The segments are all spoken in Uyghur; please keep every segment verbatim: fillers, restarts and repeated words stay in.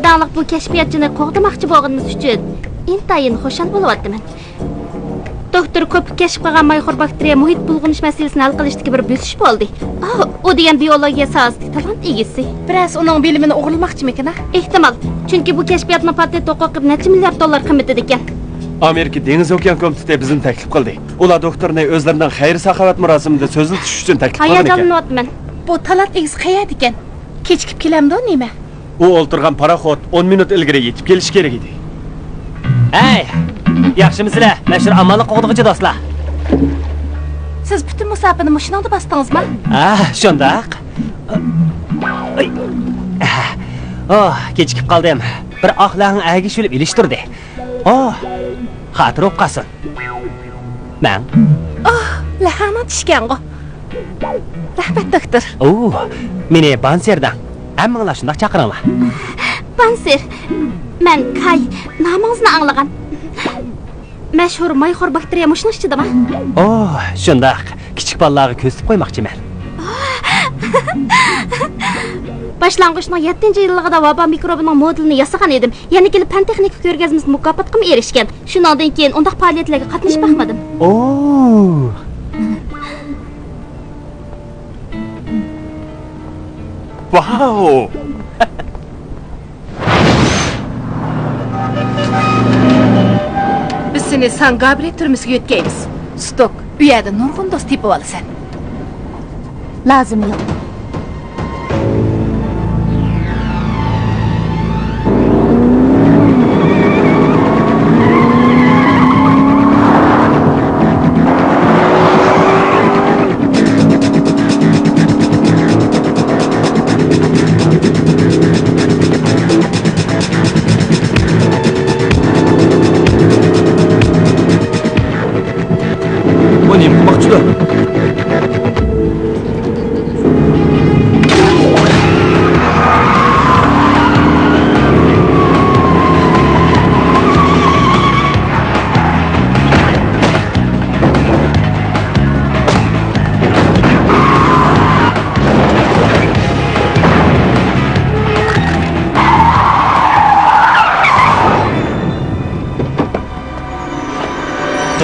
داڭلىق بۇ كەشپىياتچىنى قوغدىماقچى بولغىنىمىز ئۈچۈن ئىنتايىن خۇشال بولۇۋاتىمەن. دوكتور كوپېك كەشىپ قىلغان مايخور باكتېرىيە مۇھىت بۇلغىنىش مەسىلىسىنى ھەل قىلىشتىكى بىر بۆسۈش بولدى. ئاھ، ئۇ دېگەن بىئولوگىيە ساھەسىدىكى تالانت ئىگىسى. بىرەرسى ئۇنىڭ بىلىمىنى ئوغرىلىماقچىمىكىن، ھە؟ ئېھتىمال، چۈنكى بۇ كەشپىياتنىڭ پاتېنت ھوقۇقى نەچچە مىليارد دوللار قىممىتىدىكەن. ئامېرىكا دېڭىز ئوكيان كومىتېتى بىزنى تەكلىپ قىلدى. ئۇلار دوكتورنى ئۆزلىرىنىڭ خەير-ساخاۋەت مۇراسىمىدا سۆزلىتىش ئۈچۈن تەكلىپ قىلغان ئىكەن. ھاياجانلىنىۋاتىمەن. بۇ تالانت ئىگىسى قەيەردىكەن؟ كېچىكىپ كېلەمدۇ نېمە؟ ئۇ ئولتۇرغان پاراخوت ئون مىنۇت ئىلگىرى يېتىپ كېلىشى كېرەك ئىدى. ھەي، ياخشىمۇسىلەر، مەشھۇر ئامانلىق قوغدىغۇچى دوستلار؟ سىز پۈتۈن مۇساپىنى مۇشۇنىڭدا باستىڭىزما؟ ھە، شۇنداق. ئاي. ئوھ، كېچىكىپ قالدىم. بىر ئاق لەڭ ئەگىشىۋېلىپ ئېلىشتۇردى. ئوھ، خاتىرە بولۇپ قالسۇن. مەن. ئوھ، لەھەڭنىڭ چىشىكەنغۇ. رەھمەت، دوكتور. ئوۋ، مېنى بانسېر دەڭ. ھەممىڭلار شۇنداق چاقىرىڭلار. بانسېر، مەن كاي. نامىڭىزنى ئاڭلىغان. مەشھۇر مايخور باكتېرىيە مۇشۇنىڭ ئىچىدىما؟ ئوھ، شۇنداق. كىچىك بالىلارغا كۆرسىتىپ قويماقچىمەن. باشلانغۇچنىڭ يەتتىنچى يىللىقىدا ۋابا مىكروبىنىڭ مودېلىنى ياسىغان ئىدىم. يەنە كېلىپ پەن-تېخنىكا كۆرگەزمىسىدە مۇكاپاتقىمۇ ئېرىشكەن. شۇنىڭدىن كېيىن ئۇنداق پائالىيەتلەرگە قاتنىشىپ باقمىدىم. ئوو! ۋاۋ! بىز سېنى سانگابرى تۈرمىسىگە يۆتكەيمىز. ستوك، ئۇ يەردە نۇرغۇن دوست تېپىۋالىسەن. لازىمى يوق. بۇ نېمە قىلماقچىدۇ؟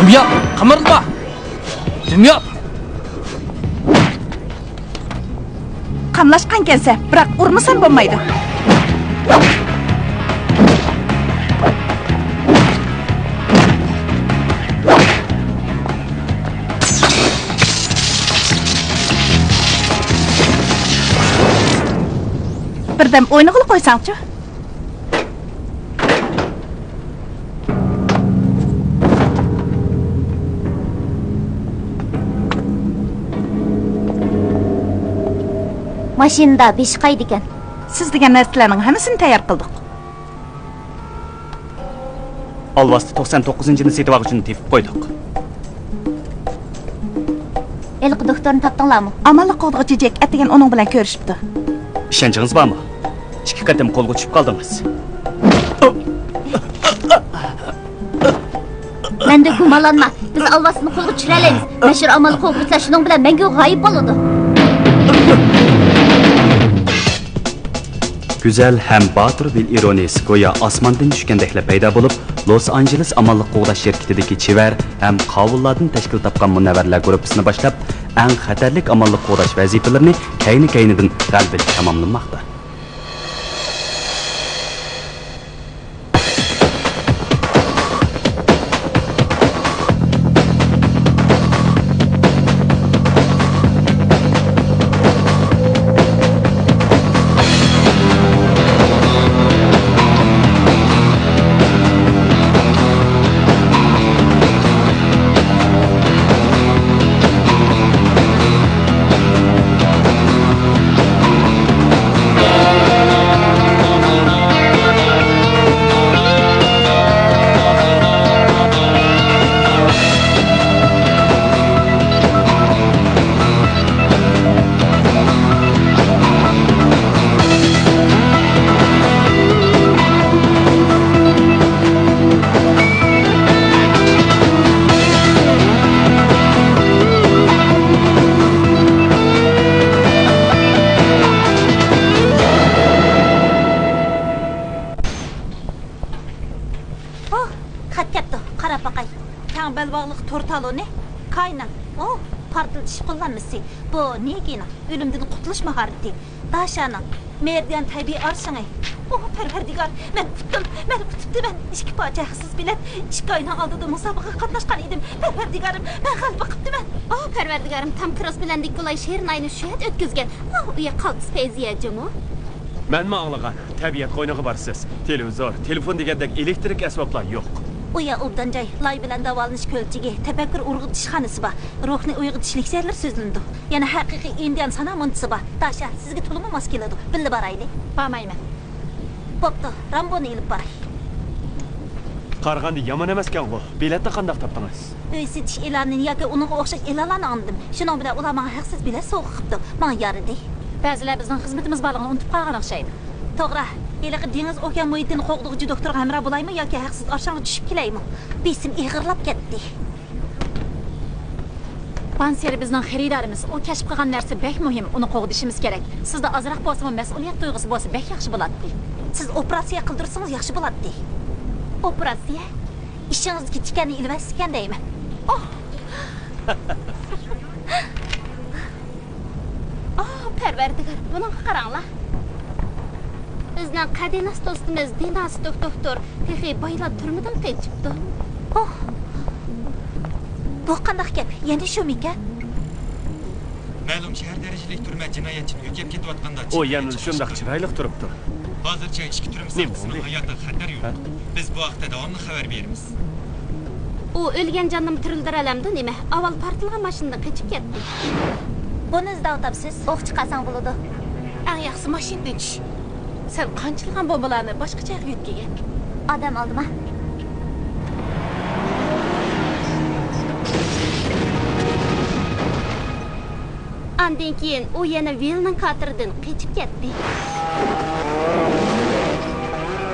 دۇمياق، قىمىرلىما! دۇمياق! قاملاشقانكەنسەن، بىراق ئۇرمىسام بولمايدۇ. بىردەم ئوينىغىلى قويساڭچۇ؟ ماشىنىدا بېشى قايىدىكەن. سىز دېگەن نەرسىلەرنىڭ ھەممىسىنى تەييار قىلدۇق. ئالۋاستى توقسان توققۇزىنچىنى سېتىۋالغۇچىنى تېپىپ قويدۇق. ھېلىقى دوكتورنى تاپتىڭلارمۇ؟ ئامانلىق قوغدىغۇچى جېك ئەتىگەن ئۇنىڭ بىلەن كۆرۈشۈپتۇ. ئىشەنچىڭىز بارمۇ؟ ئىككى قېتىم قولغا چۈشۈپ قالدىڭىز. مەندىن گۇمانلانما، بىز ئالۋاستىنى قولغا چۈشۈرەلەيمىز. مەشھۇر ئامانلىق قوغدىغۇچىلار شۇنىڭ بىلەن مەڭگۈ غايىب بولىدۇ. گۈزەل ھەم باتۇر ۋىل ئىرونىس گويا ئاسماندىن چۈشكەندەكلا پەيدا بولۇپ، لوس ئانژېلېس ئامانلىق قوغداش شىركىتىدىكى چېۋەر ھەم قاۋۇللاردىن تەشكىل تاپقان مۇنەۋۋەرلەر گۇرۇپپىسىنى باشلاپ، ئەڭ خەتەرلىك ئامانلىق قوغداش ۋەزىپىلىرىنى كەينى-كەينىدىن غەلىبىلىك تاماملىماقتا. كەڭ بەلباغلىق تور تالونى، كاينىڭ، ئۇ، پارتلىتىش قوللانمىسى، بۇ نىكىنىڭ ئۆلۈمدىن قۇتۇلۇش ماھارىتى، داشانىڭ مېرىدىيان تەبىئىي ئارىشىڭى. ئوھ، پەرۋەردىگار، مەن ئۇتتۇم، مەن ئۇتۇپتىمەن. ئىككى پارچە ھەقسىز بېلەت، ئىككى ئاينىڭ ئالدىدا مۇسابىقىگە قاتناشقان ئىدىم. پەرۋەردىگارىم، مەن غەلىبە قىپتىمەن. ئوھ، پەرۋەردىگارىم، تام كروس بىلەن نىكولاي شېرىن ئاينى شۇ يەردە ئۆتكۈزگەن. ئوھ، ئۇ يەر قالتىس پەيزىيە جۇمۇ. مەنمۇ ئاڭلىغان، تەبىئەت قوينىغا بارىسىز. تېلېۋىزور، تېلېفون دېگەندەك ئېلېكتىرىك ئەسۋابلار يوق. ئۇ يەر ئوبدان جاي، لاي بىلەن داۋالىنىش كۆلچىكى، تەپەككۇر ئۇرغۇتۇش خانىسى بار. روھنى ئويغىتىش لېكسىيەلىرى سۆزلىنىدۇ. يەنە ھەقىقىي ئىندىيان سانا مۇنتىسى بار. داشا، سىزگە تولىمۇ ماس كېلىدۇ. بىللە بارايلى. بارمايمەن. بوپتۇ، رامبونى ئېلىپ باراي. قارىغاندا يامان ئەمەسكەنغۇ. بېلەتنى قانداق تاپتىڭىز؟ ئۆي سېتىش ئېلانىنى ياكى ئۇنىڭغا ئوخشاش ئېلانلارنى ئاڭلىدىم. شۇنىڭ بىلەن ئۇلار ماڭا ھەقسىز بېلەت سوۋغا قىپتۇ. ماڭا يارىدى. بەزىلەر بىزنىڭ خىزمىتىمىز بارلىقىنى ئۇنتۇپ قالغان ئوخشايدۇ. توغرا. ھېلىقى دېڭىز ئوكيان مۇھىتىنى قوغدىغۇچى دوختۇرغا ھەمراھ بولايمۇ ياكى ھەقسىز ئارشاڭغا چۈشۈپ كېلەيمۇ؟ بېسىم ئېغىرلاپ كەتتى. بانسېر بىزنىڭ خېرىدارىمىز. ئۇ كەشىپ قىلغان نەرسە بەك مۇھىم، ئۇنى قوغدىشىمىز كېرەك. سىزدە ئازراق بولسىمۇ مەسئۇلىيەت تۇيغۇسى بولسا بەك ياخشى بولاتتى. سىز ئوپېراتسىيە قىلدۇرسىڭىز ياخشى بولاتتى. ئوپېراتسىيە؟ ئىشىڭىزدىكى تىكەننى ئېلىۋەتسىكەن دەيمەن. ئوھ! ئاھ، پەرۋەردىگار، بۇنىڭغا قاراڭلار. بىزنىڭ قەدىناس دوستىمىز دىناس دوكتور تېخى بايلا تۈرمىدىن قېچىپتۇ. ئوھ! بۇ قانداق گەپ؟ يەنە شۇمىكەن؟ مەلۇم شەھەر دەرىجىلىك تۈرمە جىنايەتچىنى يۆگەپ كېتىۋاتقاندا ئۇ يەنىلا شۇنداق چىرايلىق تۇرۇپتۇ. ھازىرچە ئىچكى تۈرمە نېمە ساقچىسىنىڭ بولدى؟ ھاياتىغا خەتەر يوق. ھە؟ بىز بۇ ھەقتە داۋاملىق خەۋەر بېرىمىز. ئۇ ئۆلگەن جاننىمۇ تىرىلدۈرەلەمدۇ نېمە؟ ئاۋۋال پارتلىغان ماشىنىدىن قېچىپ كەتتى. بۇنى ئىزدەۋاتامسىز؟ ئوق چىقارساڭ بولىدۇ. ئەڭ ياخشىسى ماشىنىدىن چۈش. سەن قانچىلىغان بومبىلارنى باشقا جايغا يۆتكىگەن؟ ئادەم ئالدىما. ئاندىن كېيىن ئۇ يەنە ۋىلنىڭ كاتېرىدىن قېچىپ كەتتى.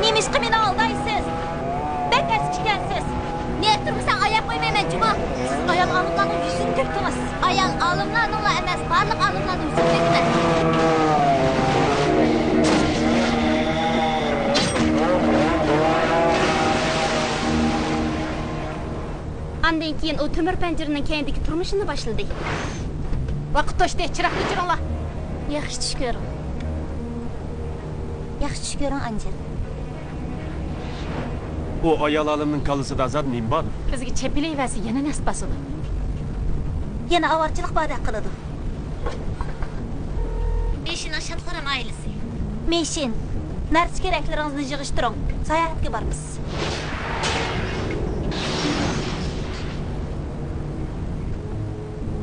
نېمىشقا مېنى ئالدايسىز؟ بەك ئەسكى ئىكەنسىز. نېرى تۇرمىساڭ ئاياپ قويمايمەن جۇمۇ. سىز ئايال ئالىملارنىڭ يۈزىنى تۆكتىڭىز. ئايال ئالىملارنىڭلا ئەمەس، بارلىق ئالىملارنىڭ يۈزىنى تۆكىمەن. ئاندىن كېيىن ئۇ تۆمۈر پەنجىرىنىڭ كەينىدىكى تۇرمۇشىنى باشلىدى. ۋاقىت توشتى، چىراغنى ئۆچۈرۈڭلار. ياخشى چۈش كۆرۈڭ. ياخشى چۈش كۆرۈڭ، ئانجېل. ئۇ ئايال ئالىمنىڭ كاللىسىدا زادى نېمە بار؟ بىزگە چېپىلىۋەرسە يەنە نەس باسىدۇ. يەنە ئاۋارىچىلىق باردەك قىلىدۇ. مېشىننىڭ شادخورام ئائىلىسى. مېشىن، نەرسە كېرەكلىرىڭىزنى يىغىشتۇرۇڭ. ساياھەتكە بارىمىز.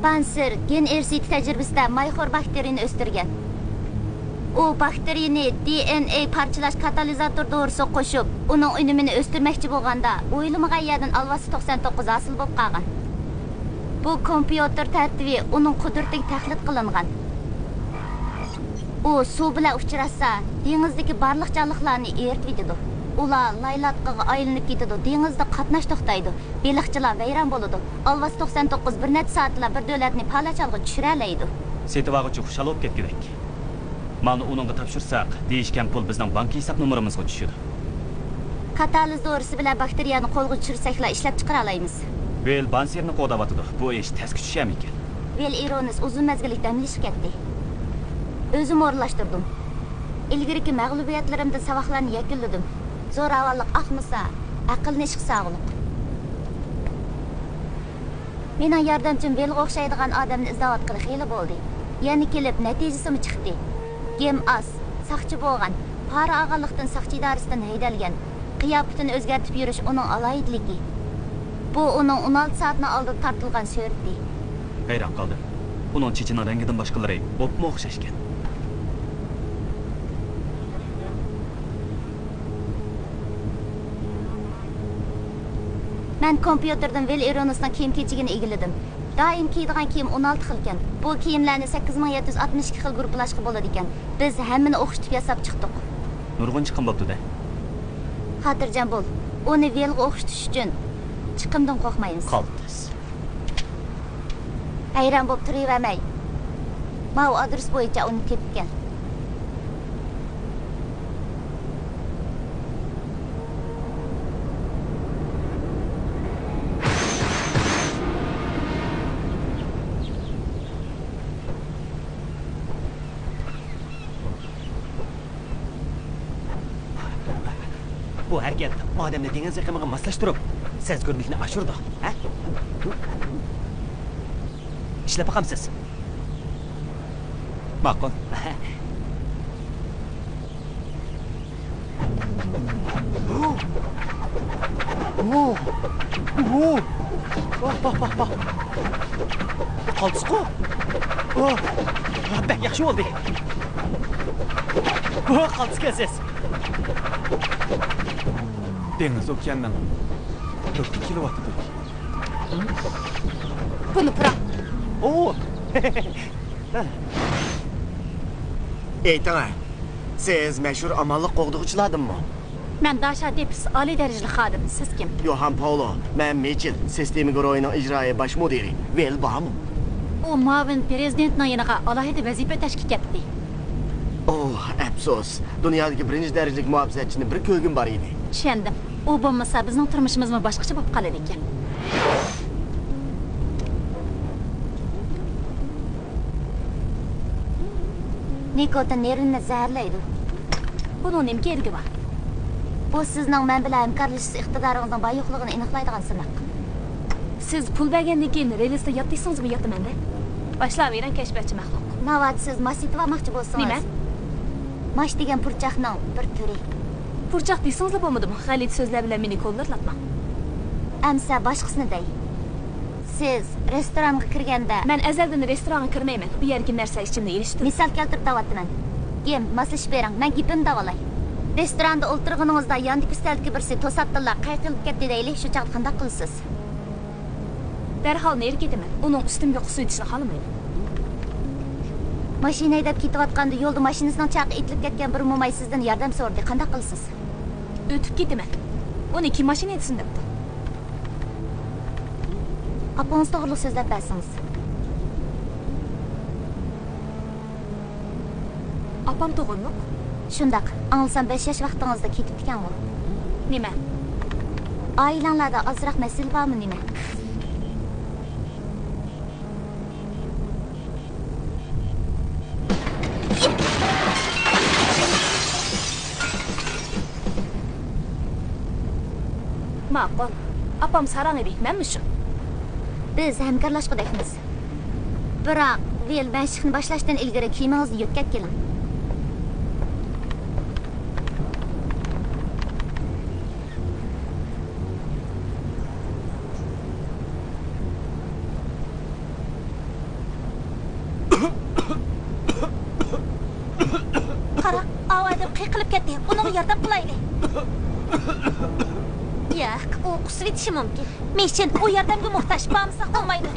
بانسېر گېن ئىرسىيىتى تەجرىبىسىدە مايخور باكتېرىيىنى ئۆستۈرگەن. ئۇ باكتېرىيىنى دى ئېن ئېي پارچىلاش كاتالىزاتور دورىسىغا قوشۇپ، ئۇنىڭ ئۈنۈمىنى ئۆستۈرمەكچى بولغاندا، ئويلىمىغان يەردىن ئالۋاستى توقسان توققۇز ھاسىل بولۇپ قالغان. بۇ كومپيۇتېر تەرتىپى ئۇنىڭ قۇدرىتىگە تەقلىد قىلىنغان. ئۇ سۇ بىلەن ئۇچراشسا، دېڭىزدىكى بارلىق جانلىقلارنى ئېرىتىۋېتىدۇ. ئۇلار لايلاتقىغا ئايلىنىپ كېتىدۇ، دېڭىزدا قاتناش توختايدۇ، بېلىقچىلار ۋەيران بولىدۇ. ئالۋاستى توقسان توققۇز بىر نەچچە سائەتلا بىر دۆلەتنى پالەچ ھالغا چۈشۈرەلەيدۇ. سېتىۋالغۇچى خۇشال بولۇپ كەتكۈدەك. مالنى ئۇنىڭغا تاپشۇرساق، دېيىشكەن پۇل بىزنىڭ بانكا ھېساب نومۇرىمىزغا چۈشىدۇ. كاتالىز دورىسى بىلەن باكتېرىيەنى قولغا چۈشۈرسەكلا ئىشلەپچىقىرالايمىز. ۋىل بانسېرنى قوغداۋاتىدۇ. بۇ ئىش تەسكە چۈشەرمىكىن؟ ۋىل ئىرونىس ئۇزۇن مەزگىللىك دەم ئېلىشقا كەتتى. ئۆزۈم ئورۇنلاشتۇردۇم. ئىلگىرىكى مەغلۇبىيەتلىرىمدىن ساۋاقلارنى يەكۈنلىدىم. زوراۋانلىق ئاقمىسا، ئەقىلنى ئىشقا سالغۇلۇق. مېنىڭ ياردەمچىم ۋىلغا ئوخشايدىغان ئادەمنى ئىزدەۋاتقىلى خېلى بولدى. يەنە كېلىپ نەتىجىسىمۇ چىقتى. گېم ئاز، ساقچى بولغان، پارا ئالغانلىقتىن ساقچى ئىدارىسىدىن ھەيدەلگەن. قىياپىتىنى ئۆزگەرتىپ يۈرۈش ئۇنىڭ ئالاھىدىلىكى. بۇ ئۇنىڭ ئون ئالتە سائەتنىڭ ئالدىدا تارتىلغان سۈرىتى. ھەيران قالدىم. ئۇنىڭ چېچىنىڭ رەڭگىدىن باشقىلىرى ئوپمۇ ئوخشاشكەن. مەن كومپيۇتېردىن ۋىل ئىرونىسنىڭ كىيىم-كېچىكىنى ئىگىلىدىم. دائىم كىيىدىغان كىيىم ئون ئالتە خىلكەن. بۇ كىيىملەرنى سەككىز مىڭ يەتتە يۈز ئاتمىش ئىككى خىل گۇرۇپپىلاشقا بولىدىكەن. بىز ھەممىنى ئوخشىتىپ ياساپ چىقتۇق. نۇرغۇن چىقىم بوپتۇ-دە. خاتىرجەم بول. ئۇنى ۋىلغا ئوخشىتىش ئۈچۈن چىقىمدىن قورقمايمىز. قالتىس. ھەيران بولۇپ تۇرۇۋەرمەي، ماۋۇ ئادرېس بويىچە ئۇنى تېپىپ كەل. بۇ ھەرىكەت ئادەمنى دېڭىز ئېقىمىغا ماسلاشتۇرۇپ، سەزگۈرلۈكنى ئاشۇرىدۇ، ھە؟ ئىشلەپ باقامسىز؟ ماقۇل. قالتىسقۇ؟ بەك ياخشى بولدى. قالتىسكەنسىز. دېڭىز ئوكياننىڭ كۆكى كېلىۋاتىدۇ. بۇنى پۇراڭ. ئو! ئېيتىڭە، سىز مەشھۇر ئامانلىق قوغدىغۇچىلاردىنمۇ؟ مەن داشا دېپس، ئالىي دەرىجىلىك خادىم. سىز كىم؟ يوھان پاۋلو، مەن مىچېل، سىستېما گۇرۇھىنىڭ ئىجرائىي باش مۇدىرى. ۋېل بارمۇ؟ ئۇ مۇئاۋىن پىرېزىدېنتنىڭ يېنىغا ئالاھىدە ۋەزىپە ئۆتەشكە كەتتى. ئوھ، ئەپسۇس. دۇنيادىكى بىرىنچى دەرىجىلىك مۇھاپىزەتچىنى بىر كۆرگۈم بار ئىدى. چۈشەندىم. ئۇ بولمىسا، بىزنىڭ تۇرمۇشىمىزمۇ باشقىچە بولۇپ قالىدىكەن. نىكوتىن نېرۋىنى زەھەرلەيدۇ. بۇنىڭ نېمە كېرىكى بار؟ بۇ سىزنىڭ مەن بىلەن ھەمكارلىشىش ئىقتىدارىڭىزنىڭ بار-يوقلۇقىنى ئېنىقلايدىغان سىناق. سىز پۇل بەرگەندىن كېيىن رېلىستا يات دېسىڭىزمۇ ياتىمەن-دە. باشلاۋېرىڭ، كەشپىياتچى مەخلۇق. ناۋادا سىز ماس سېتىۋالماقچى بولسىڭىز. نېمە؟ ماش دېگەن پۇرچاقنىڭ بىر تۈرى. پۇرچاق دېسىڭىزلا بولمىدىمۇ، غەلىتە سۆزلەر بىلەن مېنى كوللىرلاتماڭ. ئەمسە باشقىسىنى دەي. سىز رېستورانغا كىرگەندە. مەن ئەزەلدىن رېستورانغا كىرمەيمەن. بۇ يەردىكى نەرسە ئىچىمدىن ئېلىشتۇر. مىسال كەلتۈرۈپ دەۋاتىمەن. گىم، ماسلىشىپ بېرىڭ، مەن گېپىمنى داۋالاي. رېستوراندا ئولتۇرغىنىڭىزدا ياندىكى ئۈستەلدىكى بىرسى توساتتىنلا قەيقىلىپ كەتتى دەيلى، شۇ چاغدا قانداق قىلىسىز؟ دەرھال نېرى كېتىمەن. ئۇنىڭ ئۈستۈمگە قۇس ئېتىشنى خالىمايمەن. ماشىنا ھەيدەپ كېتىۋاتقاندا يولدا ماشىنىسىنىڭ چاقى ئېتىلىپ كەتكەن بىر موماي سىزدىن ياردەم سورىدى. قانداق قىلىسىز؟ ئۆتۈپ كېتىمەن. ئۇنى كىم ماشىنا ھەيدىسۇن دەپتۇ؟ ئاپىڭىز توغرۇلۇق سۆزلەپ بەرسىڭىز. ئاپام توغرۇلۇق؟ شۇنداق. ئاڭلىسام، بەش ياش ۋاقتىڭىزدا كېتىپتىكەنغۇ؟ نېمە؟ ئائىلەڭلاردا ئازراق مەسىلە بارمۇ نېمە؟ ماقۇل. ئاپام ساراڭ ئىدى، مەنمۇ شۇ. بىز ھەمكارلاشقۇدەكمىز. بىراق، ۋىل، مەشىقنى باشلاشتىن ئىلگىرى كىيىمىڭىزنى يۆتكەپ كېلىڭ. قارا، ئاۋۇ ئادەم قىيقىلىپ كەتتى. ئۇنىڭغا ياردەم قىلايلى. ياق، ئۇ قۇسۇۋېتىشى مۇمكىن. مىشىن، ئۇ ياردەمگە موھتاج. بارمىساق بولمايدۇ.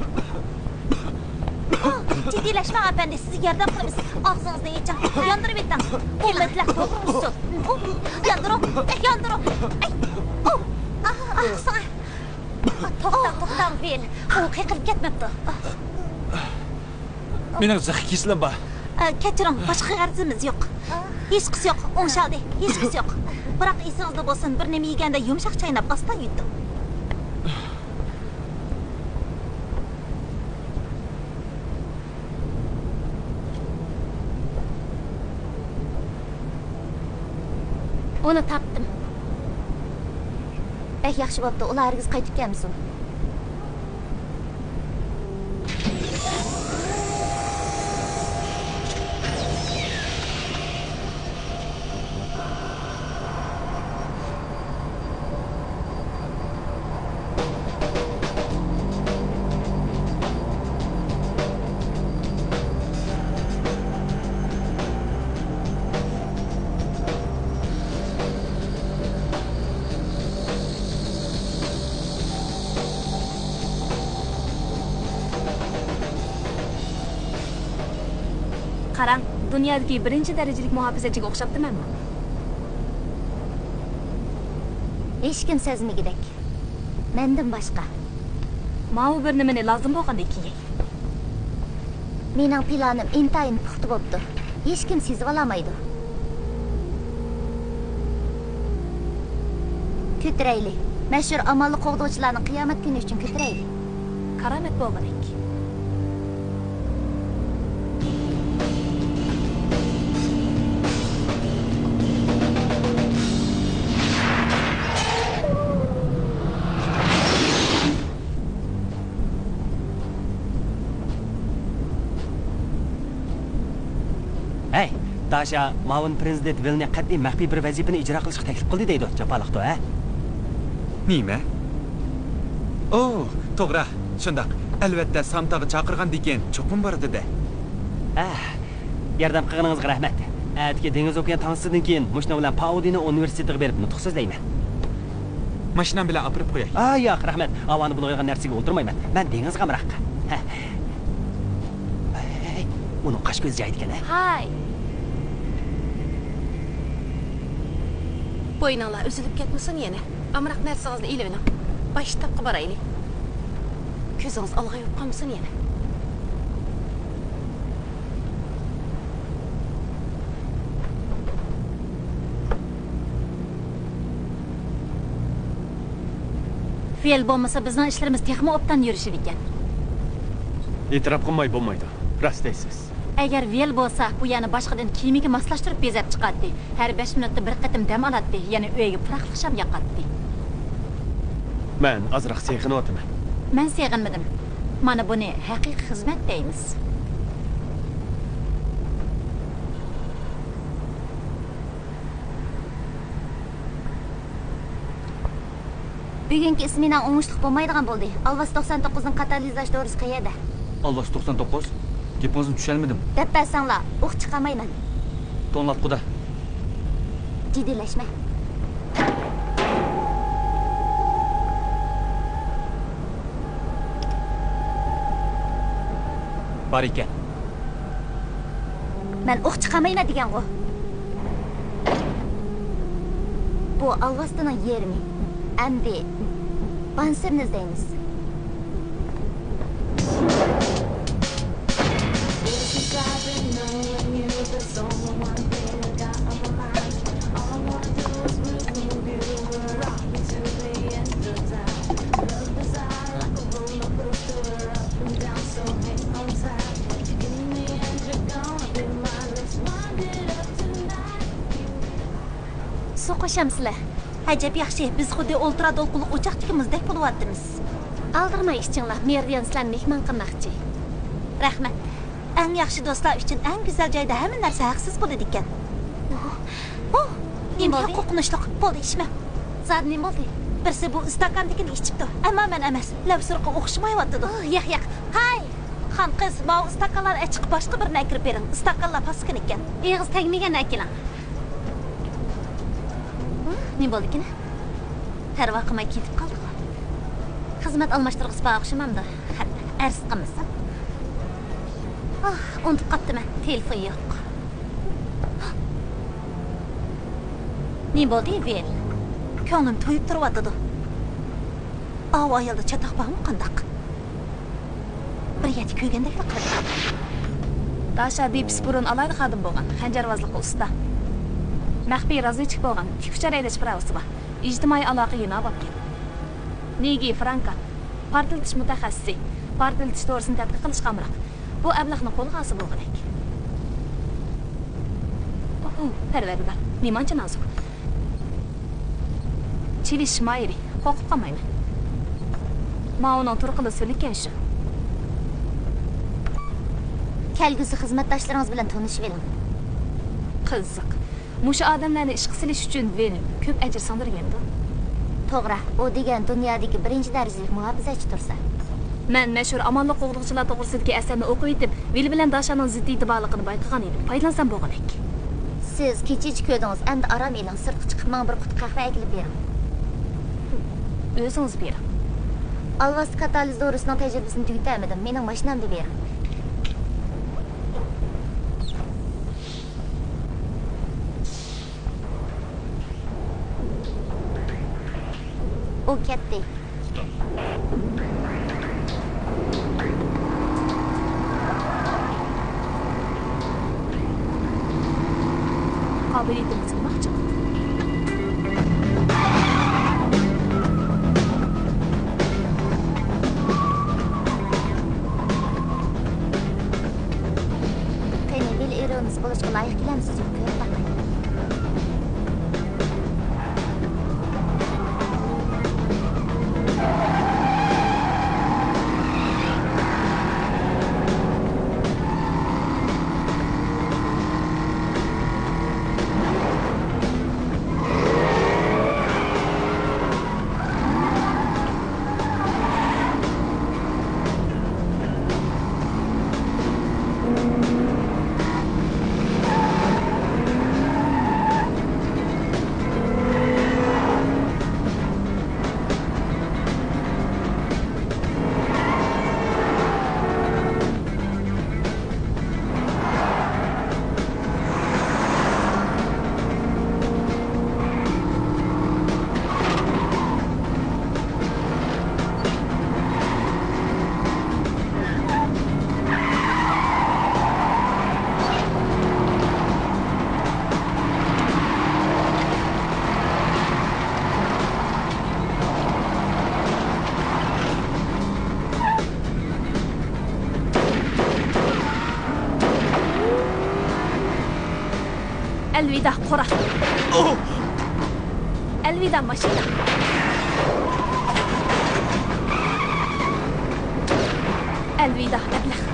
ئوھ، جىددىيلەشمەڭ، ئەپەندى. سىزگە ياردەم قىلىمىز. ئاغزىڭىزنى ئېچىڭ. ياندۇرۇۋېتىڭ. ئۇ مەبلەغ توغرا ئۇسۇل. ئۇ، ياندۇرۇڭ، ياندۇرۇڭ. ئەي، ئۇ، ئاھ، ئاھ، ساڭا. توختاڭ، توختاڭ، ۋىل. ئۇ قىيقىرىپ كەتمەپتۇ. مېنىڭ زىخ كېسىلىم بار. ئە، كەچۈرۈڭ، باشقا غەرىزىمىز يوق. ھېچقىسى يوق، ئوڭشالدى، ھېچقىسى يوق. بىراق ئېسىڭىزدە بولسۇن، بىر نېمە يېگەندە يۇمشاق چايناپ ئاستا يۇتۇڭ. ئۇنى تاپتىم. بەك ياخشى بوپتۇ، ئۇلار ھەرگىز قايتىپ كەلمىسۇن. قاراڭ، دۇنيادىكى بىرىنچى دەرىجىلىك مۇھاپىزەتچىگە ئوخشاپتىمەنمۇ؟ ھېچكىم سەزمىگۈدەك. مەندىن باشقا. ماۋۇ بىر نېمىنى لازىم بولغاندا كىيەي. مېنىڭ پىلانىم ئىنتايىن پۇختا بوپتۇ. ھېچكىم سېزىۋالالمايدۇ. كۆتۈرەيلى. مەشھۇر ئامانلىق قوغدىغۇچىلارنىڭ قىيامەت كۈنى ئۈچۈن كۆتۈرەيلى. كارامەت بولغۇدەك. ھەي، داشا ماۋۇن پرېزىدېنت ۋىلنى قەتئىي مەخپىي بىر ۋەزىپىنى ئىجرا قىلىشقا تەكلىپ قىلدى دەيدۇ، جاپالىقتۇ، ھە؟ نېمە؟ ئو، توغرا، شۇنداق. ئەلۋەتتە، سامتاغا چاقىرغاندىكىن چوقۇم بارىدۇ-دە. ھە، ياردەم قىلغىنىڭىزغا رەھمەت. ئەتىكى دېڭىز ئوكيان تانسىسىدىن كېيىن مۇشۇنىڭ بىلەن پاۋودىنو ئۇنىۋېرسىتېتىغا بېرىپ نۇتۇق سۆزلەيمەن. ماشىنام بىلەن ئاپىرىپ قوياي. ئا، ياق، رەھمەت. ھاۋانى بۇلغايدىغان نەرسىگە ئولتۇرمايمەن. مەن دېڭىزغا ئامراق. ھە. ئۇنىڭ قاش كۆزى جايىدىكەن، ھە؟ ھاي. بوينۇڭلار ئۈزۈلۈپ كەتمىسۇن يەنە. ئامراق نەرسىڭىزنى ئېلىۋېلىڭ. باش شتابقا بارايلى. كۆزىڭىز ئالغايىپ قالمىسۇن يەنە. فىل بولمىسا، بىزنىڭ ئىشلىرىمىز تېخىمۇ ئوبدان يۈرۈشىدىكەن. ئېتىراپ قىلماي بولمايدۇ. راست دەيسىز. ئەگەر ۋىل بولسا، بۇ يەرنى باشقىدىن كىيىمىگە ماسلاشتۇرۇپ بېزەپ چىقاتتى. ھەر بەش مىنۇتتا بىر قېتىم دەم ئالاتتى، يەنە ئۆيىگە پۇراقلىق شام ياقاتتى. مەن ئازراق سېغىنىۋاتىمەن. مەن سېغىنمىدىم. مانا بۇنى ھەقىقىي خىزمەت دەيمىز. بۈگۈنكى ئىسمېناڭ ئوڭۇشلۇق بولمايدىغان بولدى. ئالۋاس توقسان توققۇزنىڭ قاتالىزاش دورىسى قەيەردە؟ ئالۋاس توقسان توققۇز؟ گېپىڭىزنى چۈشەنمىدىم. دەپ بەرسەڭلار، ئوق چىقارمايمەن. توڭلاتقۇدا. جىددىيلەشمە. بار ئىكەن. مەن ئوق چىقارمايمەن دېگەنغۇ. بۇ ئالۋاستىنىڭ يېرىمى. ئەمدى بانسېرنى ئىزدەيمىز. سۇ قوشامسىلەر؟ ئەجەب ياخشى، بىز خۇددى ئولترا دولقۇنلۇق ئوچاقتىكى مۇزدەك بولۇۋاتىمىز. ئالدىرىماي ئىچىڭلار، مېرىدىيان سىلەرنى مېھمان قىلماقچى. رەھمەت. ئەڭ ياخشى دوستلار ئۈچۈن ئەڭ گۈزەل جايدا ھەممە نەرسە ھەقسىز بولىدىكەن. ھو، نېمە بولدى؟ قورقۇنچلۇق. بولدى، ئىچمەڭ. زادى نېمە بولدى؟ بىرسى بۇ ئىستاكاندىكىنى ئىچىپتۇ، ئەمما مەن ئەمەس. لەۋسۇرقا ئوخشىمايۋاتىدۇ. ئوھ، ياق، ياق. ھاي! خان قىز، ماۋۇ ئىستاكانلارنى ئەچىقىپ باشقا بىرىنى ئەكىرىپ بېرىڭ. ئىستاكانلار پاسكىنا ئىكەن. ئېغىز تەگمىگەننى ئەكېلىڭ. ھە، نېمە بولدىكىن؟ پەرۋا قىلماي كېتىپ قالدىغۇ. خىزمەت ئالماشتۇرغۇسى بار ئوخشىمامدۇ؟ خەپ، ئەرز قىلمىسۇن. ئاھ، ئۇنتۇپ قاپتىمەن. تېلېفون يوق. نېمە بولدى، ۋىل؟ كۆڭلۈم تويۇپ تۇرۇۋاتىدۇ. ئاۋۇ ئايالدا چاتاق بارمۇ قانداق؟ بىر يەردە كۆرگەندەكلا قىلدى. داشا دېپىس بۇرۇن ئالاھىدە خادىم بولغان، خەنجەرۋازلىققا ئۇستا. مەخپىي رازۋېدچىك بولغان، تىك ئۇچار ھەيدەش پىراۋىسى بار. ئىجتىمائىي ئالاقە يېنىۋاپكەن. نىگى فرانكا، پارتلىتىش مۇتەخەسسىسى، پارتلىتىش دورىسىنى تەتقىق قىلىشقا ئامراق. بۇ ئەبلەخنى قولغا ئالسا بولغۇدەك. ئوھو، پەرۋەردىگار، نېمانچە نازۇك. چېلىشىش ماھىرى، قورقۇپ قالمايمەن. ماۋۇنىڭ تۇرقىلا سۈرلۈككەن شۇ. كەلگۈسى خىزمەتداشلىرىڭىز بىلەن تونۇشۇۋېلىڭ. قىزىق. مۇشۇ ئادەملەرنى ئىشقا سېلىش ئۈچۈن ۋىل كۆپ ئەجىر سىڭدۈرگەندۇ؟ توغرا، ئۇ دېگەن دۇنيادىكى بىرىنچى دەرىجىلىك مۇھاپىزەتچى تۇرسا. مەن مەشھۇر ئامانلىق قوغدىغۇچىلار توغرىسىدىكى ئەسەرنى ئوقۇۋېتىپ، ۋىل بىلەن داشانىڭ زىددىيىتى بارلىقىنى بايقىغان ئىدىم. پايدىلانسام بولغۇدەك. سىز كېچىچە كۆردىڭىز، ئەمدى ئارام ئېلىڭ، سىرتقا چىقىپ ماڭا بىر قۇتا قەھۋە ئەكېلىپ بېرىڭ. ئۆزىڭىز بېرىڭ. ئالۋاستى كاتالىز دورىسىنىڭ تەجرىبىسىنى تۈگىتەلمىدىم، مېنىڭ ماشىنامدا بېرىڭ. ئۇ كەتتى. قابىلىيىتىمنى سىنىماقچى. قېنى، ۋىل ئىرونىس بولۇشقا لايىق كېلەمسىز؟ يوق، كۆرۈپ باقاي. ئەلۋىدا، قورال. ئەلۋىدا، ماشىنا. ئەلۋىدا، ئەبلەخ.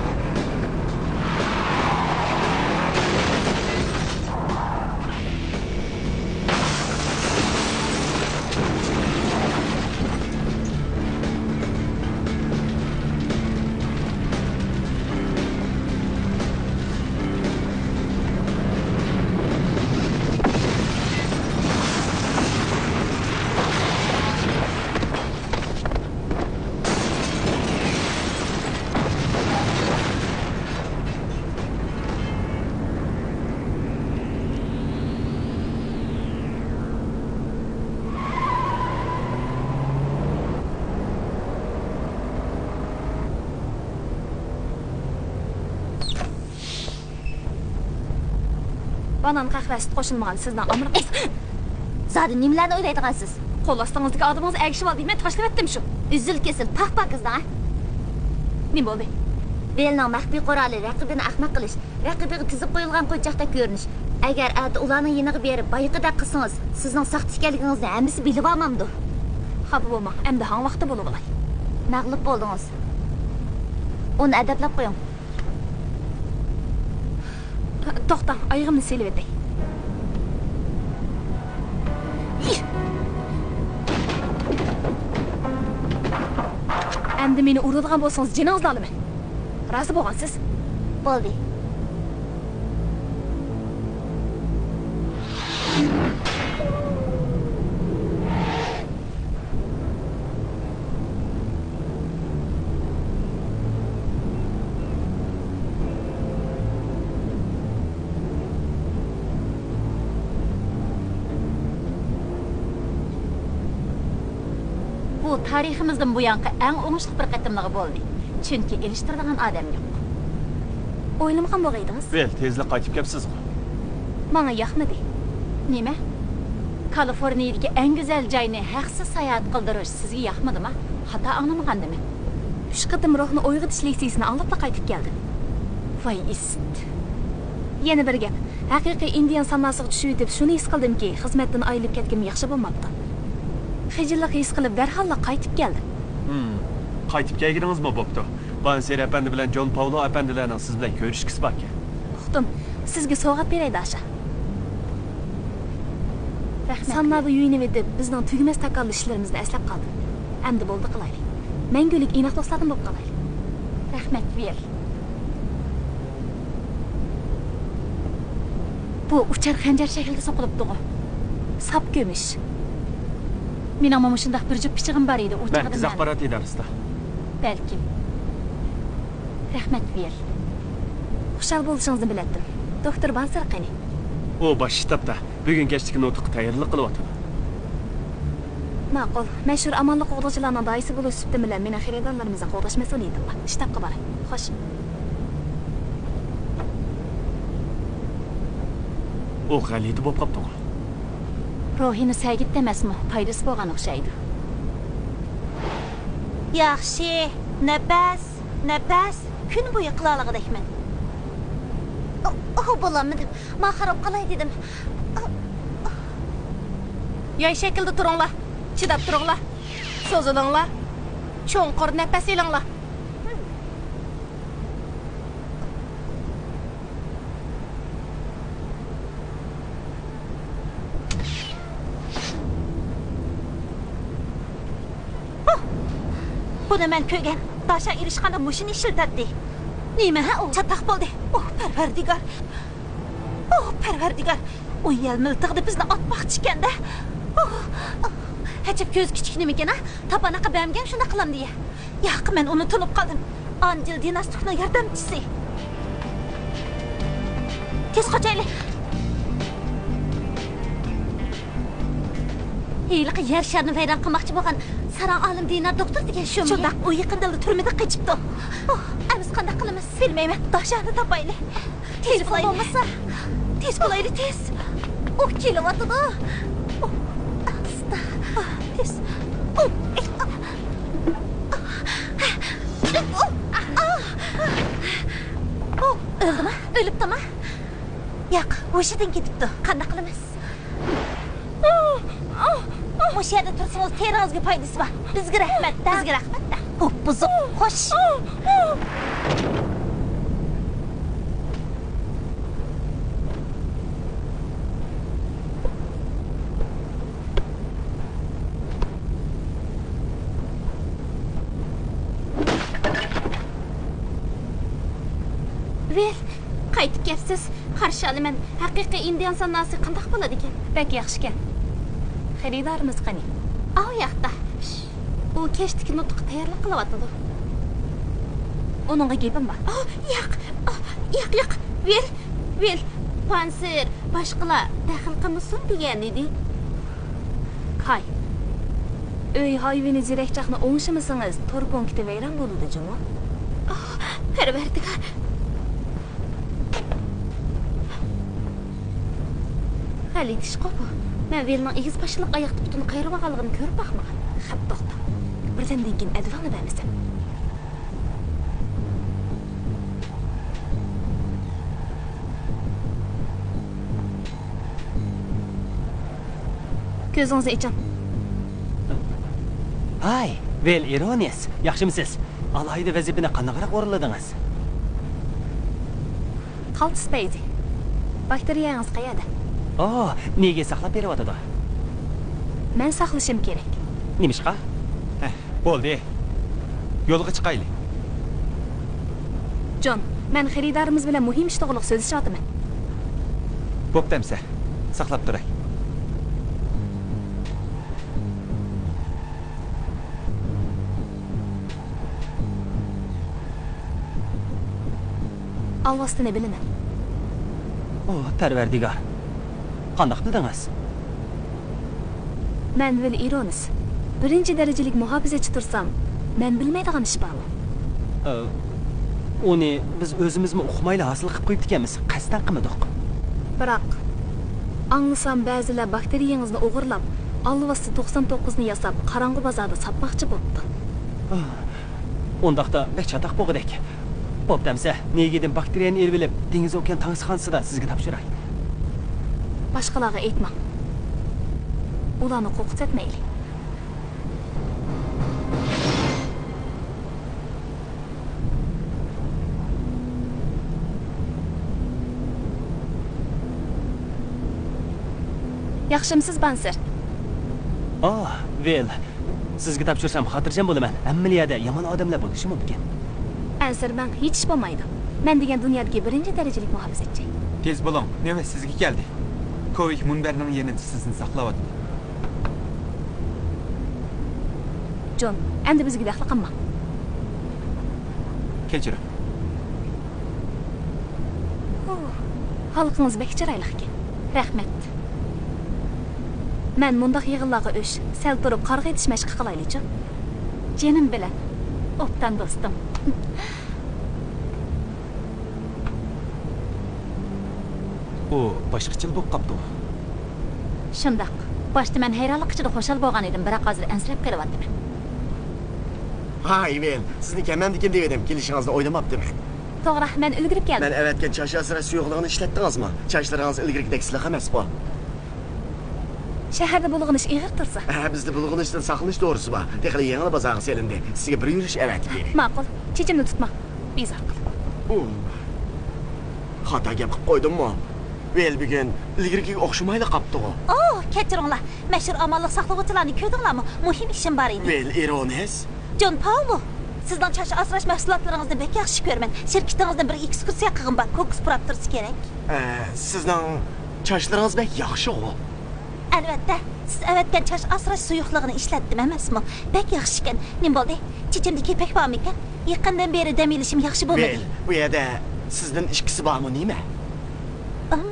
بانان، قەھۋە، سۈت قوشۇلمىغان سىزنىڭ ئامېرىكا. زادى نېمىلەرنى ئويلايدىغانسىز؟ قول ئاستىڭىزدىكى ئادىمىڭىز ئەگىشىۋالدى، مەن تاشلىۋەتتىم شۇ. ئۈزۈل-كېسىل، پاك-پاكىزدىڭ، ھە؟ نېمە بولدى؟ بېلنىڭ مەخپىي قورالى رەقىبىنى ئەخمەق قىلىش، رەقىبىگە تىزىپ قويۇلغان قوچاقتەك كۆرۈنۈش. ئەگەر ئەتە ئۇلارنىڭ يېنىغا بېرىپ بايىقىدەك قىلسىڭىز، سىزنىڭ ساختا ئىكەنلىكىڭىزنى ھەممىسى بىلىۋالمامدۇ؟ خاپا بولماڭ، ئەمدى ھاڭۋاقتا بولۇۋالاي. مەغلۇپ بولدىڭىز. ئۇنى ئەدەپلەپ قويۇڭ. توختاڭ، ئايىغىمنى سېلىۋېتەي. ئەمدى مېنى ئۇرىدىغان بولسىڭىز، جېنىڭىزنى ئالىمەن. رازى بولغانسىز؟ بولدى. بۇ تارىخىمىزدىن بۇيانقى ئەڭ ئوڭۇشلۇق بىر قېتىملىقى بولدى. چۈنكى ئېلىشتۇرىدىغان ئادەم يوق. ئويلىمىغان بولغىيدىڭىز. بېل، تېزلا قايتىپ كەپسىزغۇ؟ ماڭا ياقمىدى. نېمە؟ كالىفورنىيىدىكى ئەڭ گۈزەل جاينى ھەقسىز ساياھەت قىلدۇرۇش سىزگە ياقمىدىما؟ خاتا ئاڭلىمىغاندىمەن؟ ئۈچ قېتىم روھنى ئويغىتىش لېكسىيىسىنى ئاڭلاپلا قايتىپ كەلدىم. ۋاي ئىسىت! يەنە بىر گەپ، ھەقىقىي ئىندىيان سامراسىغا چۈشۈۋېتىپ، شۇنى ھېس قىلدىمكى، خىزمەتتىن ئايرىلىپ كەتكىنىم ياخشى بولماپتۇ. خىجىللىق ھېس قىلىپ، دەرھاللا قايتىپ كەلدىم. ھىم، قايتىپ كەلگىنىڭىزمۇ بوپتۇ. بانسېر ئەپەندى بىلەن جون پاۋلو ئەپەندىلەرنىڭ سىز بىلەن كۆرۈشكۈسى باركەن. ئۇقتۇم. سىزگە سوۋغات بېرەي، داشا. رەھمەت. سانلاردا يۇيۇنۇۋېتىپ، بىزنىڭ تۈگىمەس تاكاللىق ئىشلىرىمىزنى ئەسلەپ قالدىم. ئەمدى بولدى قىلايلى. مەڭگۈلۈك ئىناق دوستلاردىن بولۇپ قالايلى. رەھمەت، ۋىل. بۇ ئۇچار خەنجەر شەكلىدە سوقۇلۇپتىغۇ. ساپ كۈمۈش. مېنىڭمۇ مۇشۇنداق بىر جۈپ پىچىقىم بار ئىدى، ئۇ مەن چاغدا قىز مەن ئاخبارات ئىدارىسىدا. بەلكىم. رەھمەت، ۋىل. خۇشال بولۇشىڭىزنى بىلەتتىم. دوكتور بانسېر قېنى؟ ئۇ باش شتابتا. بۈگۈن كەچلىككە نۇتۇققا تەييارلىق قىلىۋاتىدۇ. ماقۇل. مەشھۇر ئامانلىق قوغدىغۇچىلارنىڭ دائىيسى بولۇش سۈپىتىم بىلەن مېنىڭ خېرىدارلىرىمىزنى قوغداش مەسئۇلىيىتىم بار. شتابقا باراي. خوش. ئۇ غەلىتە بولۇپ قاپتىغۇ. روھىنى سەگىتتى ئەمەسمۇ؟ پايدىسى بولغان ئوخشايدۇ. ياخشى. نەپەس، نەپەس. كۈن بويى قىلالىغۇدەكمەن. ئو، ئو، بولالمىدىم. ما خاراب قالاي دېدىم. ياي شەكىلدە تۇرۇڭلار. چىداپ تۇرۇڭلار. سوزۇلۇڭلار. چوڭقۇر نەپەس ئېلىڭلار. بۇنى مەن كۆرگەن. داشا ئېلىشقاندا مۇشۇنى ئىشلىتەتتى. نېمە ھە ئۇ؟ چاتاق بولدى. ئوھ، پەرۋەردىگار. ئوھ، پەرۋەردىگار. ئۇ يەل مىلتىقىدا بىزنى ئاتماقچى ئىكەن-دە. ئوھ. ئەجەب كۆزى كىچىك نېمىكەن ھە؟ تاپاناققا بەرمىگەن شۇنداق قىلامدۇ يە. ياق، مەن ئۇنى تونۇپ قالدىم. ئانجېل دىناستۇكنىڭ ياردەمچىسى. تېز قاچايلى. ھېلىقى يەر شارىنى ۋەيران قىلماقچى بولغان ساراڭ ئالىم دىنار دوختۇر دېگەن شۇمۇ؟ شۇنداق، ئۇ يېقىندىلا تۈرمىدىن قېچىپتۇ. ئوھ، ئەمىسە قانداق قىلىمىز؟ بىلمەيمەن، داشانى تاپايلى. تېلېفون بولمىسا؟ تېز بولايلى، تېز. ئۇ كېلىۋاتىدۇ. ئۇ، ئاستا. تېز. ئۇ، ئۇ، ئۇ، ئۇ. ئۇ، ئۆلدىما؟ ئۆلۈپتىما؟ ياق، ھوشىدىن كېتىپتۇ. قانداق قىلىمىز؟ مۇشۇ يەردە تۇرسىڭىز تېرىڭىزگە پايدىسى بار. بىزگە رەھمەت-دە. بىزگە رەھمەت-دە. ئوپپا-زوپ. خوش. ۋىل، قايتىپ كەپسىز. قارشى ئالىمەن. ھەقىقىي ئىندىئان سانناسى قانداق بولىدىكەن؟ بەك ياخشىكەن. خېرىدارىمىز قېنى؟ ئاۋۇ ياقتا. ئۇ كەچتىكى نۇتۇققا تەييارلىق قىلىۋاتىدۇ. ئۇنىڭغا گېپىم بار. ئاھ، ياق. ئاھ، ياق، ياق. ۋىل، ۋىل. پانسېر، باشقىلار دەخلى قىلمىسۇن دېگەنىدى. كاي، ئۆي ھايۋىنى زېرەكچاقنى ئوڭشىمىسىڭىز، تور پونكىتى ۋەيران بولىدۇ جۇمۇ. ئاھ، پەرۋەردىگار. غەلىتە ئىشقۇ بۇ. مەن ۋىلنىڭ ئېگىز پاشىلىق ئاياقتا پۇتىنى قايرىۋالغانلىقىنى كۆرۈپ باقمىغان. خەپ توختا. بىردەمدىن كېيىن ئەدۋاڭنى بەرمىسەم. كۆزىڭىزنى ئېچىڭ. ھاي، ۋىل ئىرونىس، ياخشىمۇسىز؟ ئالاھىدە ۋەزىپىنى قانداقراق ئورۇنلىدىڭىز؟ قالتىس پەيزى. باكتېرىيەڭىز قەيەردە؟ ئو، نېگى ساقلاپ بېرىۋاتىدۇ. مەن ساقلىشىم كېرەك. نېمىشقا؟ ھە، بولدى. يولغا چىقايلى. جون، مەن خېرىدارىمىز بىلەن مۇھىم ئىش توغرىلىق سۆزلىشىۋاتىمەن. بوپتۇ ئەمسە. ساقلاپ تۇراي. ئالۋاستىنى بىلىمەن. ئو، پەرۋەردىگار. قانداق بىلدىڭىز؟ مەن ۋىل ئىرونىس. بىرىنچى دەرىجىلىك مۇھاپىزەتچى تۇرسام، مەن بىلمەيدىغان ئىش بارمۇ؟ ئە، ئۇنى بىز ئۆزىمىزمۇ ئۇقمايلا ھاسىل قىلىپ قويۇپتىكەنمىز، قەستەن قىلمىدۇق. بىراق، ئاڭلىسام، بەزىلەر باكتېرىيەڭىزنى ئوغرىلاپ، ئالۋاستى توقسان توققۇزنى ياساپ، قاراڭغۇ بازاردا ساتماقچى بوپتۇ. ئۇنداقتا بەك چاتاق بولغۇدەك. بوپتۇ ئەمسە، نېگىدىن باكتېرىيەنى ئېلىۋېلىپ، دېڭىز ئوكيان تانسىخانىسىدا سىزگە تاپشۇراي. باشقىلارغا ئېيتماڭ. ئۇلارنى قورقۇتۇۋەتمەيلى. ياخشىمسىز، بانسېر؟ ئاھ، ۋىل. سىزگە تاپشۇرسام خاتىرجەم بولىمەن. ھەممىلا يەردە يامان ئادەملەر بولۇشى مۇمكىن. ئەنسىرىمەڭ، ھېچ ئىش بولمايدۇ. مەن دېگەن دۇنيادىكى بىرىنچى دەرىجىلىك مۇھاپىزەتچى. تېز بولۇڭ، نۆۋەت سىزگە كەلدى. كوۋىك مۇنبەرنىڭ يېنىدا سىزنى ساقلاۋاتىدۇ. جون، ئەمدى بىزگە دەخلى قىلماڭ. كەچۈرۈڭ. ھۇ، ھالقىڭىز بەك چىرايلىق ئىكەن. رەھمەت. مەن مۇنداق يىغىنلارغا ئۆچ، سەل تۇرۇپ قارىغا ئېتىش مەشقى قىلايلىچۇ؟ جېنىم بىلەن. ئوبدان دوستۇم. ئۇ باشقىچىلا بولۇپ قاپتۇغۇ؟ شۇنداق. باشتا مەن ھەيرانلىق ئىچىدە خۇشال بولغان ئىدىم، بىراق ھازىر ئەنسىرەپ قېلىۋاتىمەن. ھاي، ۋىل، سىزنى كەمەمدىكىن دېۋىدىم، كېلىشىڭىزنى ئويلىماپتىمەن. توغرا، مەن ئۈلگۈرۈپ كەلدىم. مەن ئەۋەتكەن چاچ ئاسراش سۇيۇقلۇقىنى ئىشلەتتىڭىزمۇ؟ چاچلىرىڭىز ئىلگىرىكىدەك سىلىق ئەمەسقۇ؟ شەھەردە بۇلغىنىش ئېغىر تۇرسا. ھە، بىزدە بۇلغىنىشتىن ساقلىنىش دورىسى بار. تېخىلا يېڭىلا بازارغا سېلىندى. سىزگە بىر يۈرۈش ئەۋەتىپ بېرەي. ماقۇل. چېچىمنى تۇتماڭ. بىزار قىلىڭ. ئۇ، خاتا گەپ قىلىپ قويدۇممۇ؟ ۋىل بۈگۈن ئىلگىرىكىگە ئوخشىمايلا قاپتىغۇ. ئوھ، كەچۈرۈڭلار. مەشھۇر ئامانلىق ساقلىغۇچىلارنى كۆردۈڭلارمۇ؟ مۇھىم ئىشىم بار ئىدى. ۋىل ئىرونىس. جون پاۋلو، سىزنىڭ چاچ ئاسراش مەھسۇلاتلىرىڭىزنى بەك ياخشى كۆرىمەن. شىركىتىڭىزدىن بىر ئېكسكۇرسىيە قىلغۇم بار، كوكۇس پۇراپ تۇرسا كېرەك. ئە، سىزنىڭ چاچلىرىڭىز بەك ياخشىغۇ. ئەلۋەتتە، سىز ئەۋەتكەن چاچ ئاسراش سۇيۇقلۇقىنى ئىشلەتتىم ئەمەسمۇ؟ بەك ياخشىكەن. نېمە بولدى؟ چېچىمدە كېپەك بارمىكەن؟ يېقىندىن بېرى دەم ئېلىشىم ياخشى بولمىدى. ۋىل، بۇ يەردە سىزدىن ئىككىسى بارمۇ نېمە؟ ئىم،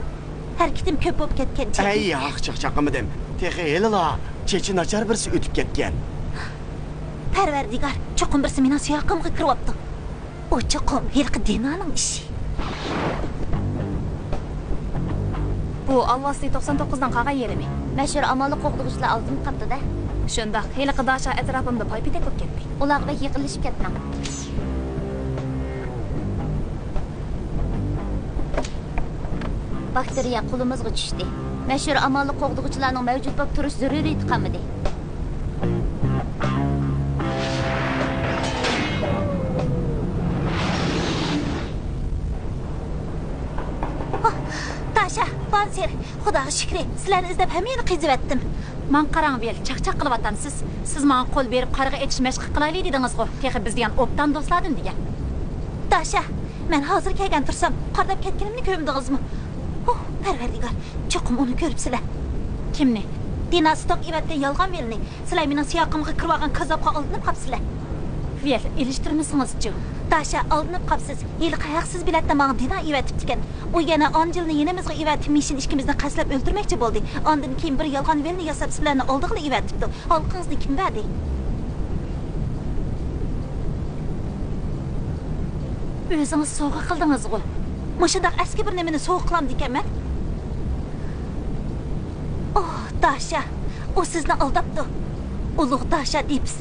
ھەرىكىتىم كۆپ بولۇپ كەتكەن چېچىم. ئەي، ياق، چاقچاق قىلمىدىم. تېخى ھېلىلا چېچى ناچار بىرسى ئۆتۈپ كەتكەن. پەرۋەردىگار، چوقۇم بىرسى مېنىڭ سىياقىمغا كىرىۋاپتۇ. ئۇ چوقۇم ھېلىقى دىنانىڭ ئىشى. بۇ ئالۋاستى توقسان توققۇزنىڭ قالغان يېرىمى. مەشھۇر ئامانلىق قوغدىغۇچىلار ئالدىمدا قاپتۇ-دە. شۇنداق، ھېلىقى داشا ئەتراپىمدا پايپېتەك بولۇپ كەتتى. ئۇلارغا بەك يېقىنلىشىپ كەتمەڭ. باكتېرىيە قولىمىزغا چۈشتى. مەشھۇر ئامانلىق قوغدىغۇچىلارنىڭ مەۋجۇت بولۇپ تۇرۇش زۆرۈرىيىتى قالمىدى. داشا، بانسېر، خۇداغا شۈكرى، سىلەرنى ئىزدەپ ھەممە يەرنى قېزىۋەتتىم. ماڭا قاراڭ، ۋىل، چاقچاق قىلىۋاتامسىز؟ سىز ماڭا قول بېرىپ قارغا ئېتىش مەشقى قىلايلى دېدىڭىزغۇ، تېخى بىز دېگەن ئوبدان دوستلاردىن دېگەن. داشا، مەن ھازىر كەلگەن تۇرسام، قارىداپ كەتكىنىمنى كۆرمىدىڭىزمۇ؟ ئوھ، پەرۋەردىگار، چوقۇم ئۇنى كۆرۈپسىلەر. كىمنى؟ دىنا ستوك ئېۋەتكەن يالغان ۋىلنى. سىلەر مېنىڭ سىياقىمغا كىرىۋالغان كاززاپقا ئالدىنىپ قاپسىلەر. ۋىل، ئېلىشتۇرمىسىڭىزچۇ؟ داشا، ئالدىنىپ قاپسىز. ھېلىقى ھەقسىز بېلەتنى ماڭا دىنا ئېۋەتىپتىكەن. ئۇ يەنە ئانجېلنى يېنىمىزغا ئېۋەتىپ، مىشىنى ئىككىمىزنى قەستلەپ ئۆلتۈرمەكچى بولدى. ئاندىن كېيىن بىر يالغان ۋىلنى ياساپ، سىلەرنى ئالدىغىلى ئېۋەتىپتۇ. ھالقىڭىزنى كىم بەردى؟ ئۆزىڭىز سوۋغا قىلدىڭىزغۇ. مۇشۇنداق ئەسكى بىر نېمىنى سوۋغا قىلامدىكەنمەن؟ ئوھ، داشا، ئۇ سىزنى ئالداپتۇ. ئۇلۇغ داشا دېپس،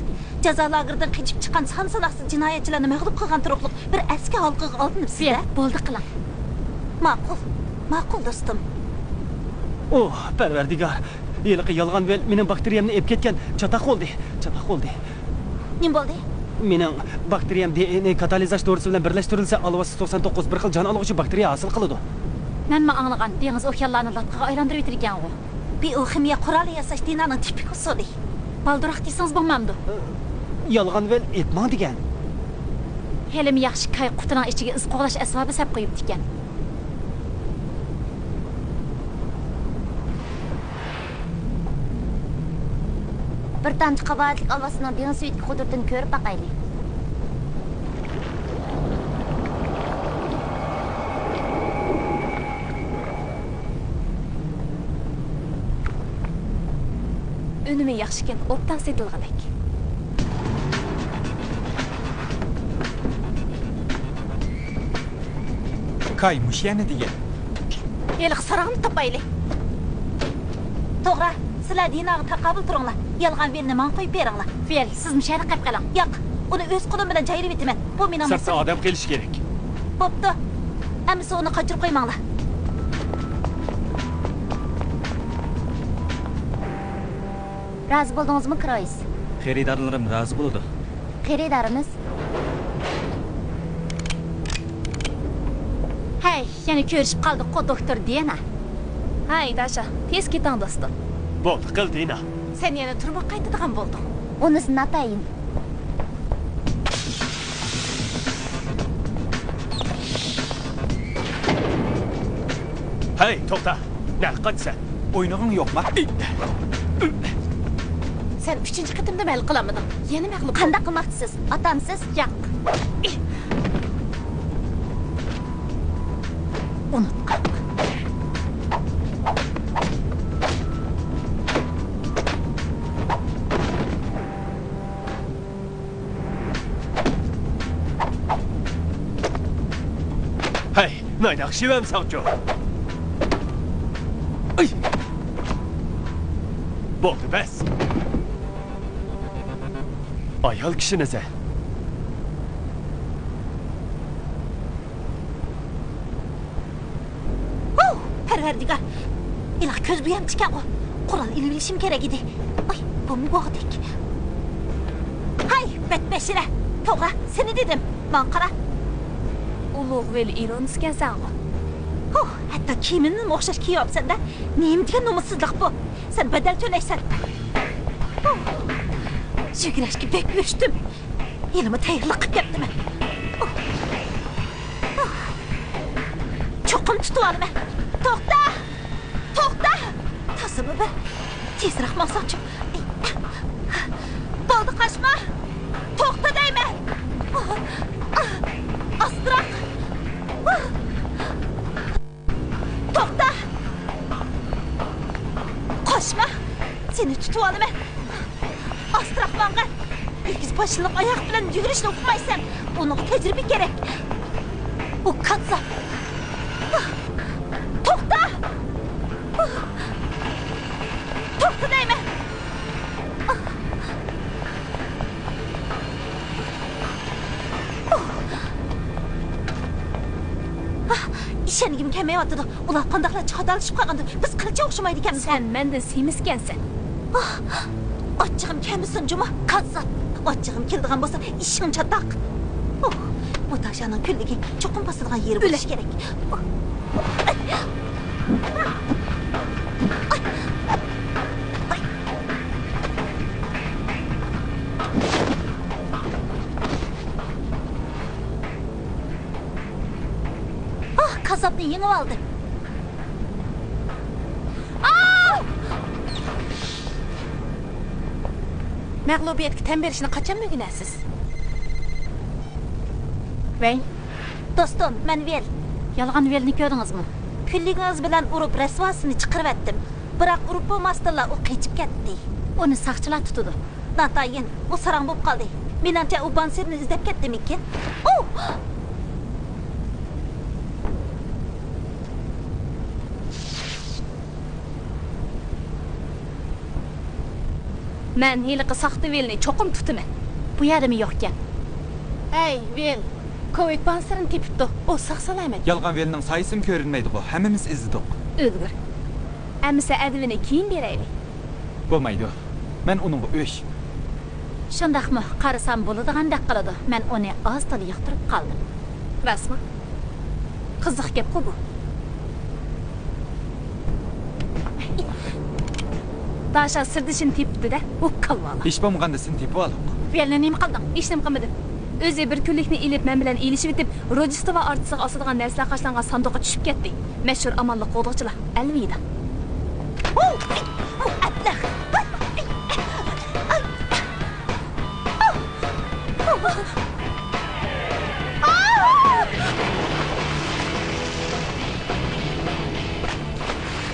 جازا لاگېرىدىن قېچىپ چىققان سان-ساناقسىز جىنايەتچىلەرنى مەغلۇپ قىلغان تۇرۇقلۇق بىر ئەسكى ھالقىغا ئالدىنىپسىز-دە. بولدى، قىلىڭ. ماقۇل، ماقۇل، دوستۇم. ئوھ، پەرۋەردىگار، ھېلىقى يالغان ۋىل مېنىڭ باكتېرىيەمنى ئېلىپ كەتكەن. چاتاق بولدى، چاتاق بولدى. نېمە بولدى؟ مېنىڭ باكتېرىيەم دى ئېن ئېي كاتالىزاش دورىسى بىلەن بىرلەشتۈرۈلسە، ئالۋاستى توقسان توققۇز بىر خىل جان ئالغۇچى باكتېرىيە ھاسىل قىلىدۇ. مەنمۇ ئاڭلىغان، دېڭىز ئوكيانلارنى لاتقىغا ئايلاندۇرۇۋېتىدىكەنغۇ. بىئو خىمىيە قورالى ياساش دىنانىڭ تىپىك ئۇسۇلى. بالدۇرراق دېسىڭىز بولمامدۇ؟ يالغان ۋىل ئېيتماڭ دېگەن. ھېلىمۇ ياخشى، كاي قۇتىنىڭ ئىچىگە ئىز قوغلاش ئەسۋابى سەپ قويۇپتىكەن. بىر تامچە قاباھەتلىك ئالۋاستىنىڭ دېڭىز سۈيىدىكى قۇدرىتىنى كۆرۈپ باقايلى. ئۈنۈمى ياخشىكەن، ئوبدان سېتىلغۇدەك. كاي مۇشۇ يەرنى دېگەن. ھېلىقى ساراڭنى تاپايلى. توغرا، سىلەر دىناغا تاقابىل تۇرۇڭلار. يالغان ۋىلنى ماڭا قويۇپ بېرىڭلار. ۋىل، سىز مۇشۇ يەردە قېلىپ قېلىڭ. ياق، ئۇنى ئۆز قولۇم بىلەن جايلىۋېتىمەن. بۇ مېنىڭ مەسىلەم. سىرتتا ئادەم قېلىشى كېرەك. بوپتۇ. ئەمىسە ئۇنى قاچۇرۇپ قويماڭلار. رازى بولدىڭىزمۇ، كرويس؟ خېرىدارلىرىم رازى بولىدۇ. خېرىدارىمىز؟ ھەي، يەنە كۆرۈشۈپ قالدۇققۇ، دوكتور دىنا. ھەي، داشا، تېز كېتىڭ، دوستۇم. بولدى، قىل، دىنا. سەن يەنە تۈرمىگە قايتىدىغان بولدۇڭ. ئۇنىسىنى ئاتايىن. ھەي، توختا! نەگە قاچىسەن؟ ئوينىغىڭ يوقما؟ سەن ئۈچىنچى قېتىمدىمۇ ھەل قىلالمىدىڭ. يەنە مەغلۇپ. قانداق قىلماقچىسىز؟ ئاتامسىز؟ ياق. ئۇنتۇپ قاپتىمەن. ھەي، نايداق شىۋەمسەڭچۇ؟ ئاي! بولدى، بەس. ئايال كىشىنى سەن. ھۇ! پەرۋەردىگار! ئىلاھ، كۆز بويامچىكەنغۇ. قورال ئېلىۋېلىشىم كېرەك ئىدى. ئاي، بومبا بوغدەك. ھاي، بەتبەشىرە! توغرا، سېنى دېدىم. ماڭا قارا. ئۇلۇغ ۋىل ئىرونسكەنسەنغۇ. ھۇ، ھەتتا كىيىمىمنىمۇ ئوخشاش كىيىۋاپسەن-دە. نېمە دېگەن نومۇسسىزلىق بۇ؟ سەن بەدەل تۆلەيسەن. ھۇ، يۈگۈرۈشكە بەك ئۆچتۈم. ھېلىمۇ تەييارلىق قىلىپ كەپتىمەن. چوقۇم تۇتۇۋالىمەن. توختا! توختا! تازىمۇ بىر. تېزرەك ماڭساڭچۇ. بولدى، قاچما. توختا دەيمەن. ئاستىراق. توختا! قاچما! سېنى تۇتۇۋالىمەن. ئاستىراق ماڭغىن. ئېگىز باشلىق ئاياق بىلەن يۈگۈرۈشنى ئۇقمايسەن. ئۇنىڭغا تەجرىبە كېرەك. ئۇ كاززاپ. توختا! توختا دەيمەن. ئىشەنگۈم كەلمەيۋاتىدۇ. ئۇلار قانداقلا چاتاقلىشىپ قالغاندۇ؟ بىز قىلچە ئوخشىمايدىكەنمىز. سەن مەندىن سېمىز ئىكەنسەن. ئاھ! ئاچچىقىم كەلمىسۇن جۇمۇ، كاززاپ! ئاچچىقىم كېلىدىغان بولسا، ئىشىڭ چاتاق. ئوھ، بۇ داشانىڭ كۈنلۈكى چوقۇم باسىدىغان يېرى بولۇشى كېرەك. ئاھ، كاززاپنى يېڭىۋالدىم. ئاھ! مەغلۇبىيەتكە تەن بېرىشنى قاچان ئۆگىنەرسىز؟ ۋەي. دوستۇم، مەن ۋىل. يالغان ۋىلنى كۆردىڭىزمۇ؟ كۈنلۈكىڭىز بىلەن ئۇرۇپ رەسۋاسىنى چىقىرىۋەتتىم. بىراق ئۇرۇپ بولماستىنلا ئۇ قېچىپ كەتتى. ئۇنى ساقچىلار تۇتىدۇ. ناتايىن، ئۇ ساراڭ بولۇپ قالدى. مېنىڭچە ئۇ بانسېرنى ئىزدەپ كەتتىمىكىن؟ ئۇ! مەن ھېلىقى ساختا ۋىلنى چوقۇم تۇتىمەن. بۇ يەردىمۇ يوقكەن؟ ئەي، ۋىل، كوۋىك بانسېرنى تېپىپتۇ. ئۇ ساق-سالامەت. يالغان ۋىلنىڭ سايىسىمۇ كۆرۈنمەيدىغۇ، ھەممىمىز ئىزدىدۇق. ئۆلگۈر. ئەمىسە ئەدىۋىنى كېيىن بېرەيلى. بولمايدۇ. مەن ئۇنىڭغا ئۆچ. شۇنداقمۇ؟ قارىسام بولىدىغاندەك قىلىدۇ. مەن ئۇنى ئاز-تولا ياقتۇرۇپ قالدىم. راستمۇ؟ قىزىق گەپقۇ بۇ. داشا سىردىشىنى تېپىپتۇ-دە، ئۇ كالۋالا. ھېچ بولمىغاندا سېنى تېپىۋالدۇق. ۋىلنى نېمە قىلدىڭ؟ ھېچنېمە قىلمىدىم. ئۆزى بىر كۈنلۈكنى ئېلىپ، مەن بىلەن ئېلىشىۋېتىپ، روژدېستۋا ئارچىسىغا ئاسىدىغان نەرسىلەر قاچىلانغان ساندۇققا چۈشۈپ كەتتى. مەشھۇر ئامانلىق قوغدىغۇچىلار. ئەلۋىدا. ئەبلەخ!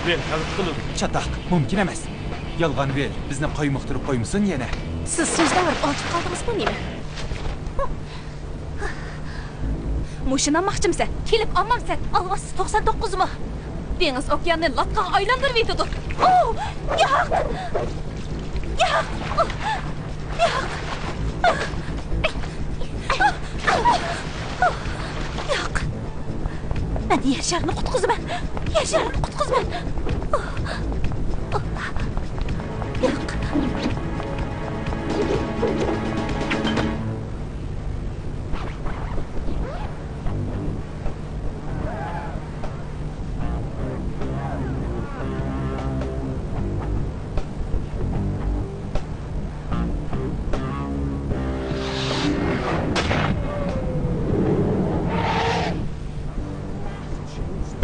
ۋىل، غەلىتە قىلدىڭ. چاتاق، مۇمكىن ئەمەس. يالغان ۋىل بىزنى قايمۇقتۇرۇپ قويمىسۇن يەنە. سىز سۆزلەۋېرىپ ئاجىپ قالدىڭىزمۇ نېمە؟ مۇشۇنى ئالماقچىمسەن؟ كېلىپ ئالمامسەن؟ ئالۋاستىسى توقسان توققۇزمۇ؟ دېڭىز ئوكياننى لاتقىغا ئايلاندۇرۇۋېتىدۇ. ئوۋ! ياق! ياق! ياق! ياق! مەن يەر شارىنى قۇتقۇزىمەن! يەر شارىنى قۇتقۇزىمەن! ياق!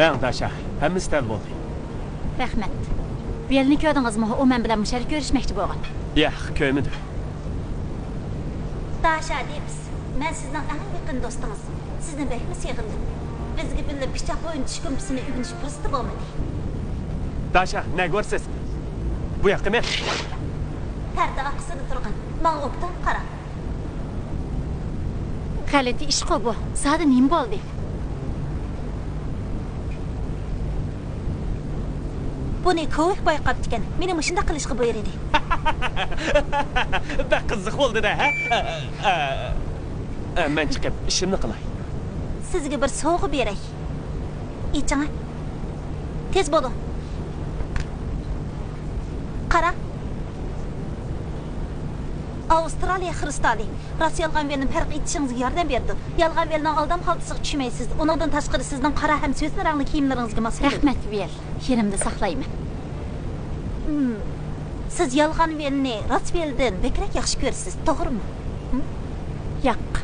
ماڭ، داشا، ھەممىسى تەل بولدى. رەھمەت. ۋىلنى كۆردىڭىزمۇ؟ ئۇ مەن بىلەن مۇشۇ يەردە كۆرۈشمەكچى بولغان. ياق، كۆرمىدىم. داشا دېيىپسىز، مەن سىزنىڭ ئەڭ يېقىن دوستىڭىز. سىزنى بەكمۇ سېغىندىم. بىزگە بىللە پىچاق ئوينىتىش گۇمپىسىنى ئۆگىنىش پۇرسىتى بولمىدى. داشا، نەگە بارىسىز؟ بۇ ياققا مەن. پەردە ئارقىسىدا تۇرغىن. ماڭا ئوبدان قاراڭ. غەلىتە ئىشقۇ بۇ. زادى نېمە بولدى؟ بۇنى كوۋىك بايقاپتىكەن. مېنى مۇشۇنداق قىلىشقا بۇيرۇدى. بەك قىزىق بولدى-دە، ھە؟ ئە، ئە، ئە، مەن چىقىپ ئىشىمنى قىلاي. سىزگە بىر سوۋغا بېرەي. ئېچىڭە. تېز بولۇڭ. قارا. ئاۋسترالىيە خرۇستالى. راست يالغان ۋىلنى پەرق ئېتىشىڭىزگە ياردەم بېرىدۇ. يالغان ۋىلنىڭ ئالدام خالتىسىغا چۈشمەيسىز. ئۇنىڭدىن تاشقىرى سىزنىڭ قارا ھەم سۆسنە رەڭلىك كىيىملىرىڭىزگە ماس كېلىدۇ. رەھمەت، ۋىل. يېنىمدا ساقلايمەن. ھىم. سىز يالغان ۋىلنى راست ۋىلدىن بەكرەك ياخشى كۆرىسىز، توغرىمۇ؟ ھىم؟ ياق.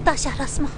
داشا، راستمۇ؟